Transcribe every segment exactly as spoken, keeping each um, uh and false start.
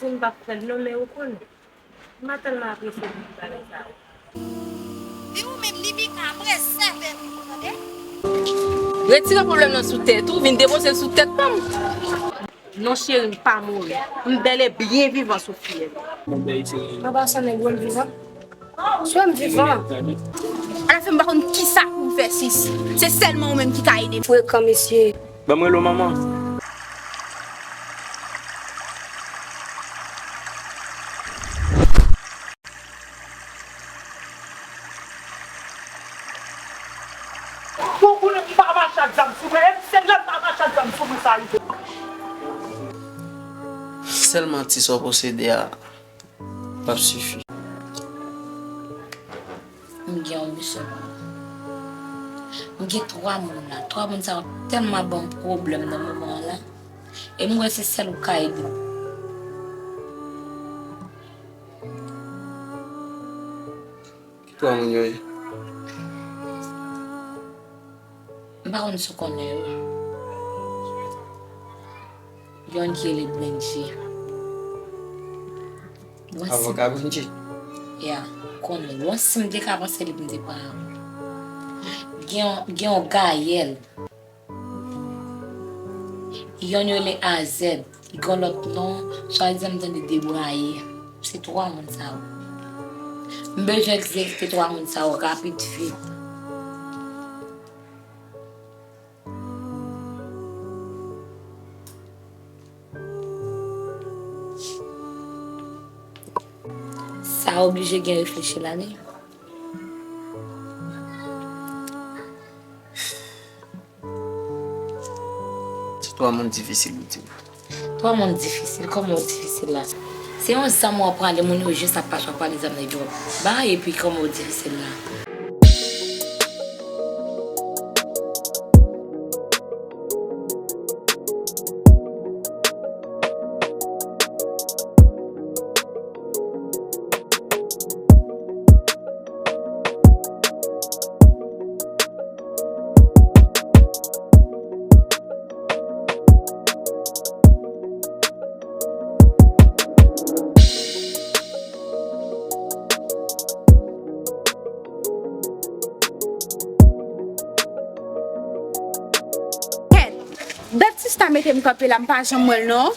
Pou m p ap fè l non, men ou konnen. M pa tèlman apresye tout bagay sa yo. Li ou menm, li pika, prezève m, ou tande? Retire pwoblèm nan sou tèt ou, vin depoze l sou tèt pa m. Non, cheri, m pa mouri. M bèl e byen vivan sou fyèl. Anba sa nèg ou m vivan? Sou m vivan. Alafin, m pa konn kisa pou m fè, sis. Se sèlman ou menm ki ka ede m. Frekan, mesye. Ban m rele w manman. Bon, konnen m pa mache ak zam sou mwen, e se lè m pa mache ak zam sou mwen sa rive. Sèlman ti sa w posede a p ap sifi. M gen yon misyon pou ou. M gen twa moun la. Twa moun sa yo tèlman ban m pwoblèm nan moman an la. E m wè se sèl ou k ka ede m. Ki twa moun yo ye? M pa konn si w konnen yo. Gen youn ki rele Bendji. Bon, si Avoka Bendji? Ya, konnen. Bon, si m te ka panse li pou m te pran. Gen, gen yon Gayèl. Youn yo rele Azèd. Gen yon lòt non, swadizan m tande Debraye. Se twa moun sa yo. M bezwen egzekite twa moun sa yo rapid vit. Sa oblije gen reflechi la, wi. Se twa moun difisil ou di m. Twa moun difisil? Kòman yo difisil la? Se yon zam w ap prale, moun yo jis ap pase w ap prale zam nan epi w ap bay, epi kòman yo difisil la? Kèt, dat sista mete m kanpe la, m pa janm wè l non.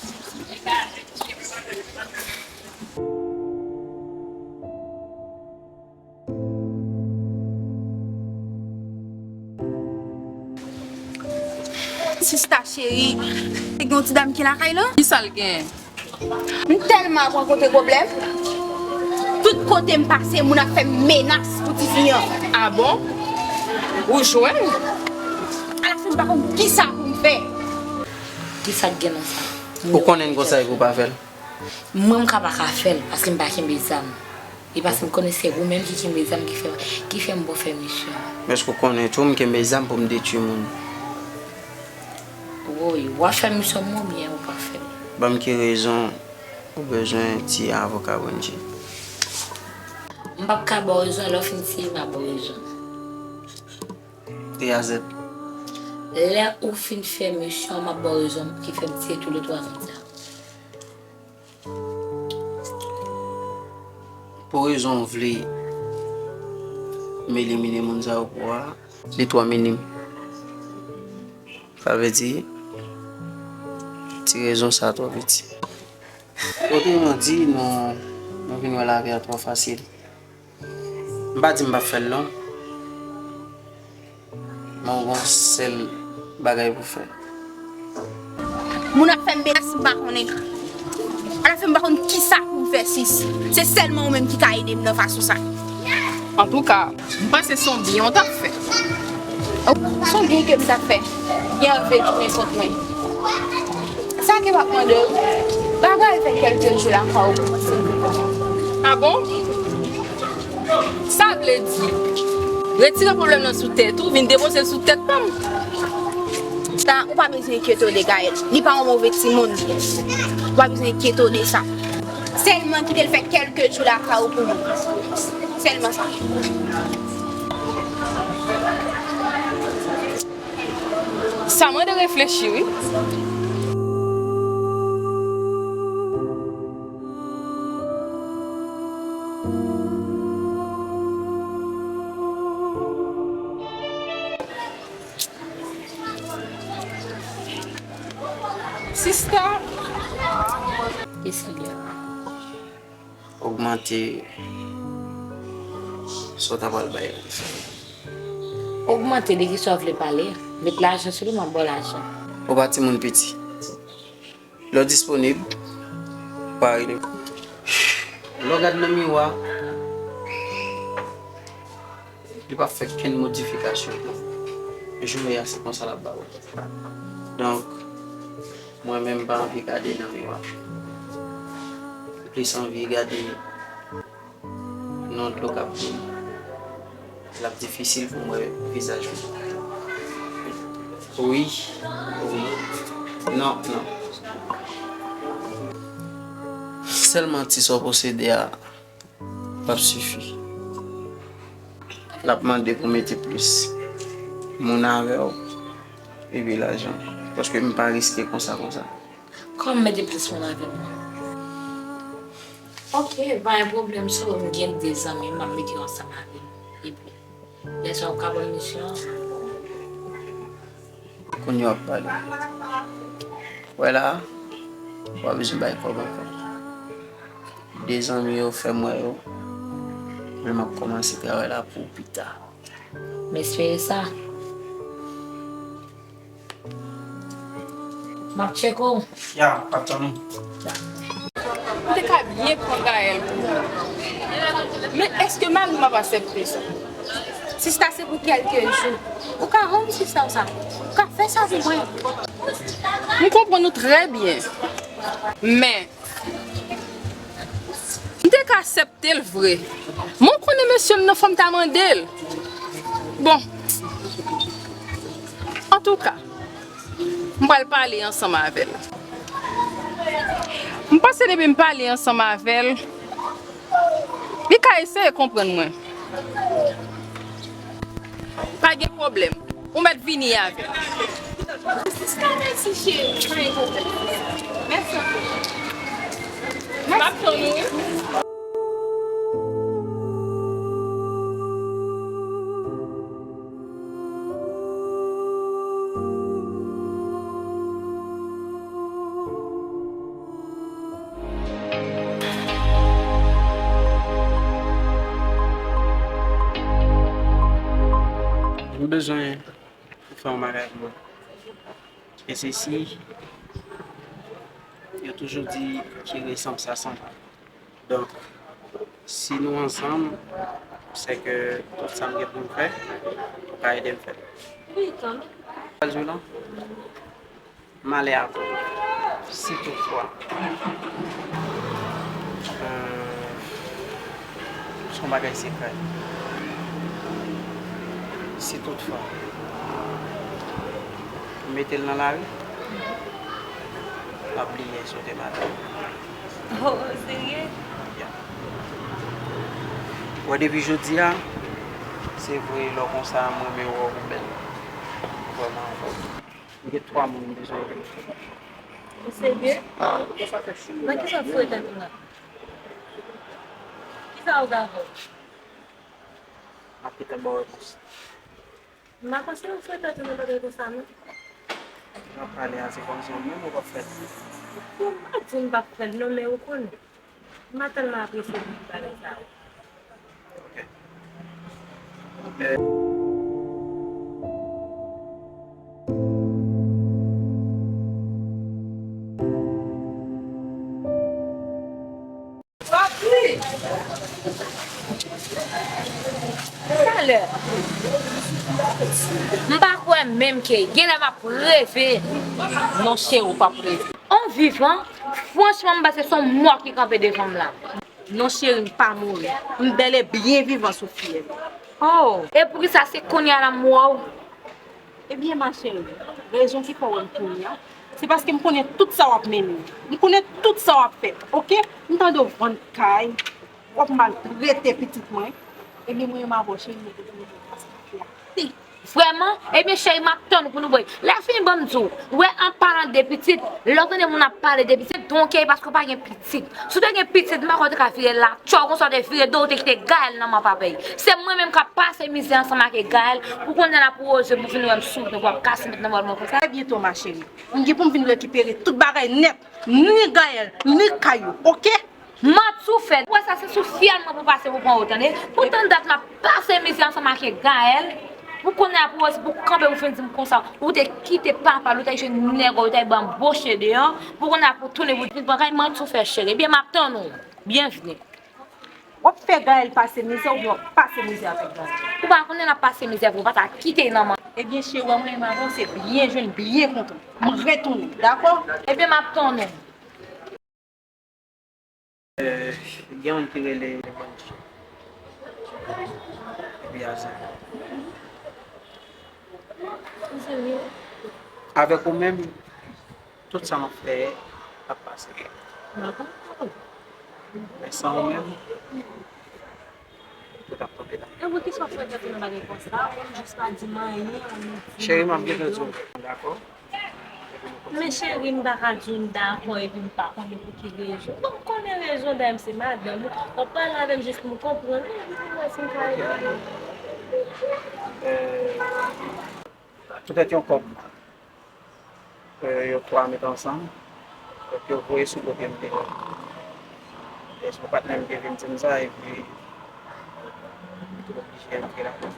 Sista cheri, te gen yon ti dam ki lakay la? Kisa l gen? M tèlman ap rankontre pwoblèm. Tout kote m pase, moun ap fè m menas pou tifi an. A bon? Ou jwenn? Alafen, m pa konn kisa pou m fè. Kisa k gen nan sa? Ou konnen konsa e pou w pa fè l? Mwen, m ka pa ka fè l, paske m pa kenbe zam. E paske m konnen se ou menm ki kenbe zam ki fè, ki fè m ba w fè misyon. Men èske w konnen tou, m kenbe zam pou m detwi moun? Woy, w ap fè misyon mwen oubyen ou p ap fè l? Ban m ki rezon ou bezwen tiye avoka Bondye? M p ap ka ba w rezon, lè w fin tiye, m a ba w rezon. E a zèt. Lè ou fin fè misyon, m ap ba w rezon ki fè m tiye tou le twa moun sa yo. Pou rezon w vle m elimine moun sa yo pou ou a, li twò minim. Sa vle di, ti rezon sa twò piti. Otreman di, nou, nou vin wè lavi a twò fasil. M pa di m p ap fè l non. Men w gen yon sèl bagay pou fè. Moun ap fè m menas, m pa konnen. Alafen, m pa konn kisa pou m fè, sis. Se sèlman ou menm ki ka ede m nan fason sa. Antouka, m panse se yon byen w t ap fè. Se yon byen ke m t ap fè. Gen anvi tounen kont mwen. Sa ke m ap mande w, bagay fè kèlke jou lakay ou pou mwen, silvouplè. A bon? Sa vle di, retire pwoblèm nan sou tèt ou, vin depoze l sou tèt pa m. Sa, ou pa bezwen enkyete w de Gaël. Li pa yon move timoun. Ou pa bezwen enkyete w de sa. Sèlman kite l fè kèlke jou lakay ou pou mwen. Sèlman sa. Sa mande reflechi, wi. Sista. Qu'est-ce qu'il y a? Ogmante sa w ta pral bay la. Ogmante de ki sa w vle pale? Met lajan sou li, m ap ba w lajan. Ou pa timoun piti. Lè w disponib, pa rele m. Lè w gad nan miwa, li pa fè kenn modifikasyon. Jounen an, se konsa l ap ba ou. Donk, mwen menm, m pa anvi gade nan miwa. M plis anvi gade nan dlo k ap vini. L ap difisil pou m wè vizaj mwen. Wi, wi. Non, non. Sèlman ti sa w posede a p ap sifi. L ap mande pou mete plis moun avè w, epi lajan. Paske m pa riske konsa, konsa. Kòman mete plis moun avè m? Ok, pa gen pwoblèm, so m gen de zanmi m, m ap mete yo ansanm avè m. Epi, lè sa w ka ban m misyon an. Kounye a w ap pale. Wè la, w pa bezwen bay kòb ankò. De zanmi yo fè m wè yo. Men m ap kòmanse travay la pou w pita. M espere sa. M ap tcheke w. Ya, m ap tann ou. M te ka byen pran Gaël pou ou. Men èske mari m ap aksepte sa? Sista, se pou kèlke jou. Ou ka rann sista w sa. Ou ka fè sa pou mwen. M konprann ou trè byen. Men, m te ka aksepte l vre. Men w konnen mesye m nan, fò m ta mande l. Bon. Antouka, m pral pale ansanm avè l. M panse depi m pale ansanm avè l, li ka eseye konprann mwen. Pa gen pwoblèm. Ou mèt vini avè m. Siska, mèsi, cheri. Pa gen pwoblèm. Mèsi anpil. Mèsi. M ap tann ou, wi. M bezwen ou fè yon bagay pou mwen. E se si yo toujou di ki resanm sa sanble. Donk, si nou ansanm, se ke tout sa m gen pou m fè, ou ka ede m fè l. Wi, kanmenm. Sa l di w lan? M ale avè w, si toutfwa, euh, se yon bagay sekrè. Si toutfwa, ou mete l nan lari, l ap bliye si w te madanm. Oh, serye? Ya. Wè, depi jodi a, se vre, lè w konsa, m renmen wè w, ou bèl. Vrèman, m gen twa moun m bezwen ede. Ou serye? Nan kisa w foure tèt ou la? Kisa ou gen avè w? M ap gentan ba w repons. M pa panse ou fè tèt ou nan bagay konsa, non. Jan w pale a, se kòmsi ou menm ou p ap fè l. Bon, m pa di m p ap fè l, non, men ou konnen. M pa tèlman apresye moun bagay sa yo. Ok. Talè. M pa kwè menm ke genlè m ap reve. Non, cheri, w p ap reve. An vivan, franchman, m panse se yon mò ki kanpe devan m la. Non, cheri, m pa mouri. M bèl e byen vivan sou fyèl. Oh, e poukisa se kounye a la m wè w? Ebyen, ma chérie, rezon ki fè w wè m kounye a, se paske m konnen tout sa w ap mennen. M konnen tout sa w ap fè, oke? M tande w vann kay, w ap maltrete pitit mwen. Ebyen, mwen menm avè w, cheri, nou te konnen sa k ap fè a. Vrèman? Ebyen, cheri, m ap tann ou pou nou bwè. Lè fini, ban m di w, ou wè, an palan de pitit, lè w tande moun ap pale de pitit, donk, e paske w pa gen pitit. Si w te gen pitit, m pa kwè w te ka vire latchò konsa, w te vire do, w te kite Gaël nan men papay. Se mwen menm k ap pase mizè ansanm ak Gaël, pou kounye a pou oze pou vin wè m sou wout mwen, pou w ap kase met nan bòl mwen konsa. Trè byento, ma chérie. M gen pou m vin rekipere tout bagay nèt, ni Gaël, ni kay yo, oke? Manti w fè. Ou wè sa, se sou fyèl mwen pou pase pou pran w, tande? Pou tann dat m ap pase mizè ansanm ak Gaël, pou kounye a pou oze pou kanpe pou fin di m konsa, ou te kite papa l, ou t al jwenn nèg ou, ou t al anboche deyò, pou kounye a pou tounen pou vin pran kay, manti w fè cheri. Ebyen, m ap tann ou. Byenvni. W ap fè Gaël pase mizè oubyen w ap pase mizè avèk Gaël? Ou pa konnen l ap pase mizè vre, ou pa ta kite l nan men. Ebyen, cheri, w wè mwen menm avè w, se byen jwenn, byen kontan. M retounen, dakò? Ebyen, m ap tann ou. Eh, gen youn ki rele Manch. Epi a sa. Avèk ou menm, tout sa m ap fè ap pase. Men san ou menm, tout ap tonbe la. E pou kisa w fè tèt ou nan bagay konsa? Ou jis pa di m anyen, ou di m anyen. Cheri, m ap gentan di w, dakò? Men cheri, m pa ka di w m dakò epi m pa konnen pou ki rezon. Bon, m konnen rezon, dayè m se madanm ou. W ap pale avè m jis pou m konprann. Wi, wi, wi, si m ka ede w. Eh, poutèt yon kòb, eh, yo twa met ansanm, donk yo voye sou do m deyò. E se patnè m ki vin di m sa, epi m te oblije antre ladan.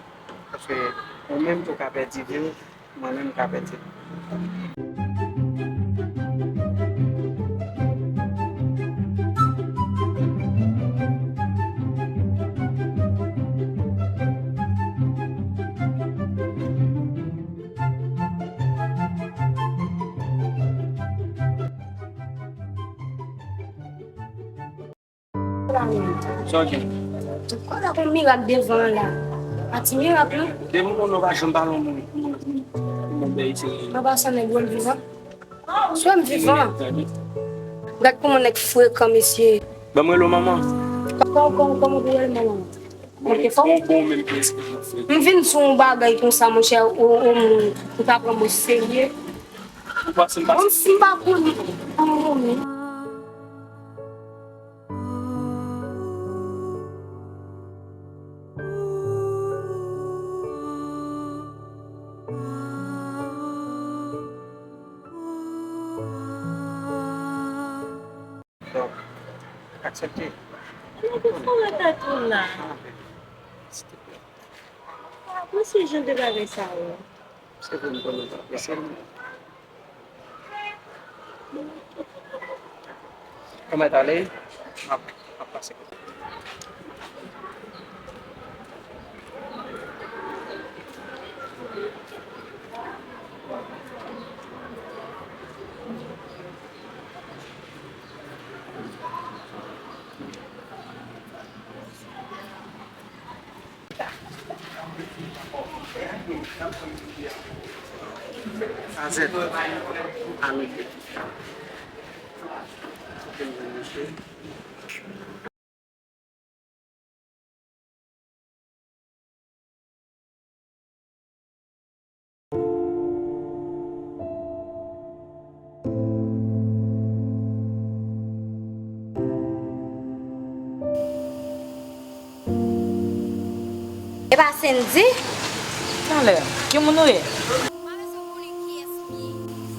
Paske ou menm tou ka pèdi vi w, mwen menm m ka pèdi. Sa w gen? Kote gon mirak devan an la? Pa ti mirak non. Depi m konnen w pa janm pale yon moun pou moun pou moun bèy serye. An pasan nèg yo vivan. Swa m vivan. Gad kòman nèg frekan mesye. Ban m rele w manman. Kòman kòman kòman pou rele manman? Ok, fò m vin sou yon bagay konsa monchè, ou ou ou ta pran mwen serye. Ou panse m pa... Bon, si m pa konnen, an mouri. Donk, aksepte. Mwen te fò ret ak ou la. Mwen se jan de bagay sa yo. Se pou m konnen pa. Ou mèt ale, m ap, m ap pase kote. A zèt. A midi. E pa Sendy? Talè, ki moun ou ye? Mwen bezwen konnen kiyès li ye.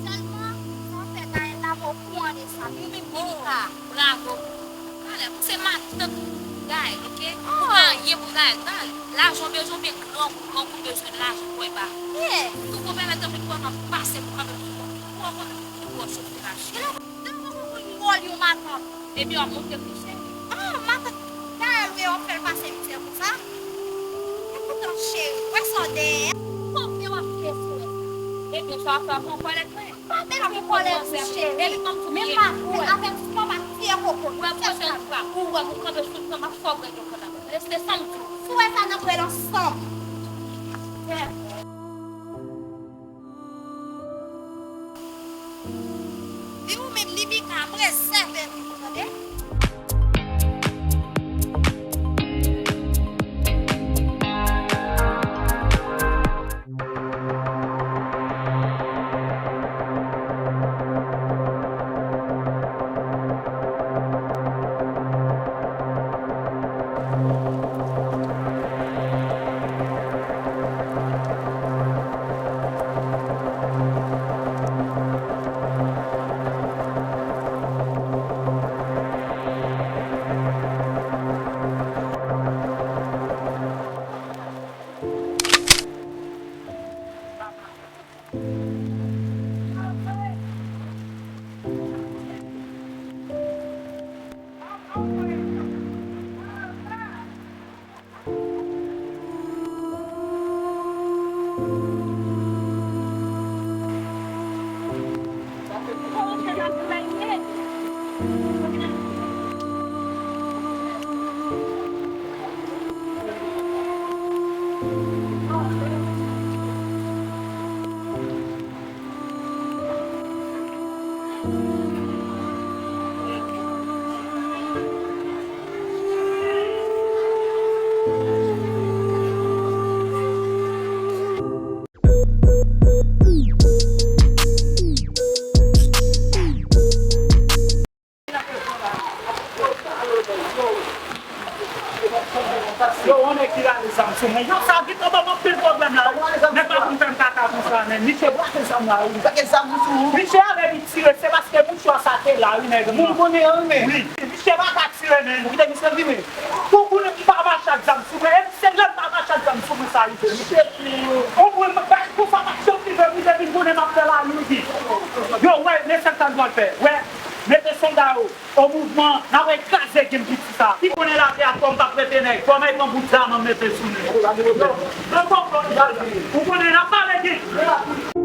Sèlman, sa w fè Gaël la, mwen okouran de sa. Pou mwen, Milika, bravo pou ou. Talè, ou se matant Gaël, oke? Ou pa anyen pou Gaël. Gaël, lajan w bezwen, oubyen grangou, grangou bezwen lajan pou w ba. Tou pou pèmèt anpil pwoblèm ap pase pou kanpe pou ou. Ou konn ki gwo soufrans. Devan mwen konn wòl yon matant. Ebyen, w ap montre kouche. Ah, matant Gaël, ou ye, w ap fè l pase mizè konsa? Epoutan, cheri, w wè sa w dèyè a? Konbyen w ap fè sou wè sa? Ebyen, sa w ap fè a pran kòlèt mwen. Pa met yon kòlèt, cheri. Men pa fè avèk sa, pa tiye koko. Ou wè pwochèn fwa, ou wè m kanpe sou pye, m ap fè w pran yon kòlèt. Reste sa m di w. Si w wè sa, n ap wè l ansanm. Di ou menm, Libika, prezève nou, tande? Yo, yon nèg ki rale zam sou mwen. Yo, sa vin nan ban m anpil pwoblèm la, wi. Nèg pa konn fè m kaka konsa, men. Misye brake zam la, wi. Brake zam sou ou. Misye ale li tire, se paske mouchwa sa te la, wi, nèg. Moun konnen an, men. Wi. Misye pa ka tire, men. Ou kite misye vini. Pou konnen m pa mache ak zam sou mwen. E se lè m pa mache ak zam sou mwen sa rive, wi. Ou mwen, m bay konsa, m ap chante, wi, depi m konnen m ap fè la, wi. Yo, wè, men sa k ta dwòl fè. Wè, mete sòlda yo. O mouvman, n a wè kraze game piti sa. Ki konnen latè a fò m p ap rete nèg. Fò m al pran bout zam an mete sou li. Yo, pran kòb fò m pral. Ou konnen n ap pale game.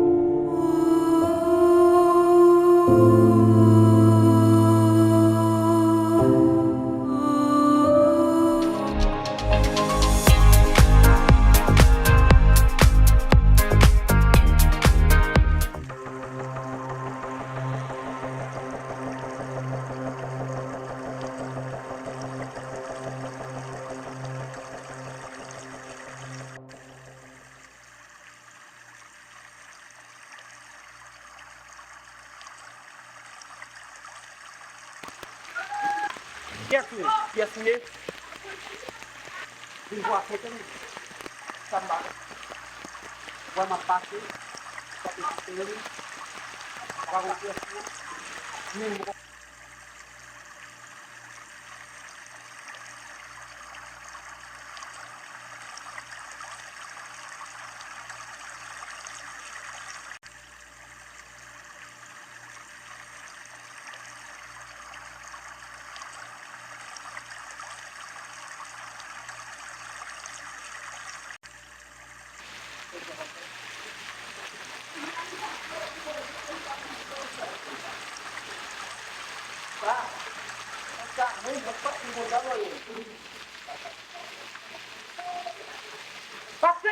Pyès ou ye? Pyès ou ye? Vin bwase tande. Sa m ba. Wè m ap pase. Sa te pase menm. Sa pa gon pyès ou ye. Menm Pase!